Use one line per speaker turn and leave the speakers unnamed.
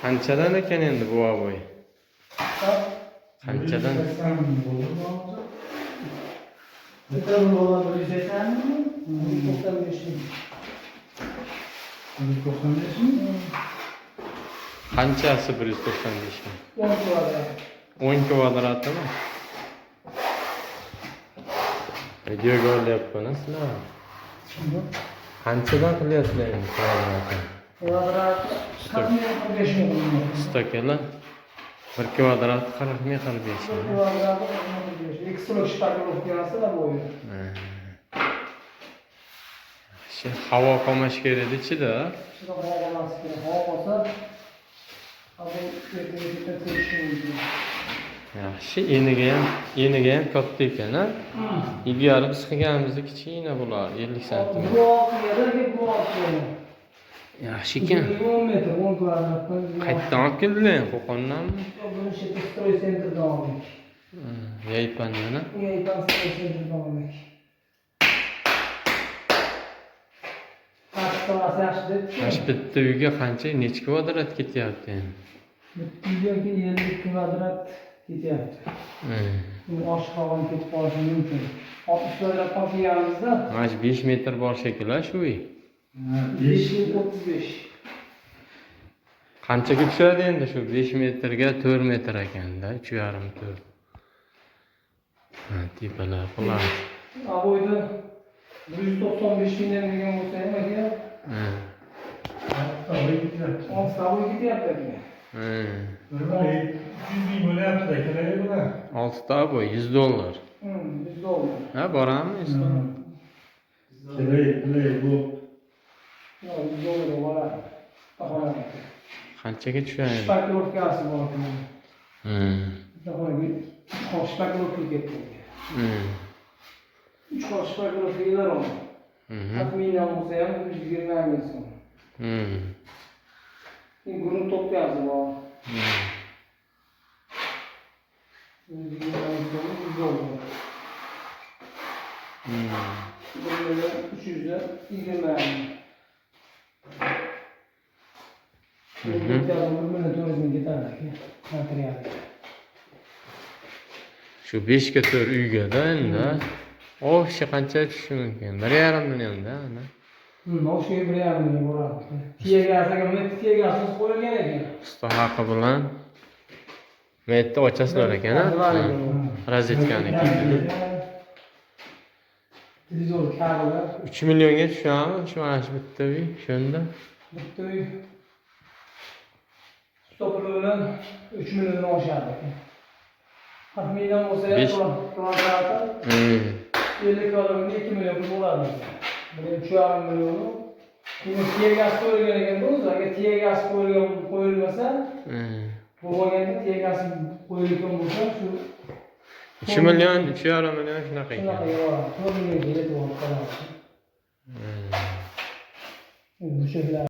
Qanchadan ekan endi bu oboy? Qanchadan?
180 ming bo'ldi bu hozir.
Bitta bo'ladi 180 ming.
195 ming.
195 ming.
Qanchasi 195 ming?
10 kvadrat.
10 kvadratimi? Videoga olyapman sizlar. Qanchadan qilyapsizlar endi kvadratini?
Kvadrat 40 ming, 45 ming qilinadi.
Stakala 1 kvadrat 40 ming, 45
Bir
ming.
kvadrati 40 ming, 45. Ikki слой шпаклёвка si da bo'yi.
Yaxshi, havo qolmash kerak edi ichida.
Ichida havo qolmasi kerak. Havo qolsa, bu ertaga tekishi mumkin.
Yaxshi, eniga ham katta ekan, a? Ilgari biz qilganimizda kichkina bo'lar, 50 santimetr.
Bu olti yerda, bu olti yerda.
Yaxshi ekan.
Uzunligi 10 metr, 10 kvadratdan.
Qayerdan olib keldilar endi? Qo'qondanmi?
Buni shu строй центр dan oldik.
Yaypandan, a?
Yaypan строй центр dan oldik. Qasdasi yaxshi deb.
Mana shu bitta uyga qancha, necha kvadrat ketyapti endi?
Bitta uyga 50 kvadrat ketyapti. Bu oshiqrog'i ketib qolishi mumkin. 60 kvadrat olib kelganimizda
Mana shu 5 metr bor shekilli shu uy.
5 35.
Qanchaga tushadi endi shu 5 metrga 4 metr ekanda, 3,5 4. Ha, tepalar qular.
Обой da 195 mingdan degan bo'lsa ham aka,
Oltita ketyapti.
6 обой ketyapti aka.
Bir 300 ming bo'lyapti kerak bular.
6 ta обой 100 dollar.
100 dollar.
Ha, borami 100 dollar?
Kerak, kerak bu.
Yo'q, 100 dollarga boradi. Bitta.
Qanchaga tushadi?
Шпаклёвка si bor ekan. Bitta xonaga 3 xil шпаклёвка ketdi. 3 xil шпаклёвка kelar. Taxminan bo'lsa ham 120 ming so'm. Keyin грунтовка si bor. 120 ming so'm, 100 dollar. 1 million 320 ming. 1 million 400 ming ketadi aka materialga.
Shu 5 ga 4 uyga-da endi. Общий qancha tushishi mumkin? 1,5 millionda, ana.
O'shaga 1,5 million boradi. Tiyagasi aka, buni tiyagasi qo'yilgan ekan.
Usta haqi bilan bu yerda ochasizlar ekan, a? Rozetkaniki.
Televizor kabeli.
3 millionga tushadimi shu mana shu bitta uy shunda?
Bitta uy usta puli bilan 3 milliondan oshadi aka. Taxminan bo'lsa ham kvadrati 50 kvadratga 2 million pul bo'ladi. Bir 3,5 millioni. Keyin tiyagasi qo'yilgan ekanda o'zi, agar tiyagasi qo'yilgan qo'yilmasa, bo'lmaganda tiyagasi qo'yilgan bo'lsa, shu
3 million, 3,5 million shunaqa ekan.
Shunaqa boradi. 4 millionga yetib borib qoladi. Burchaklar.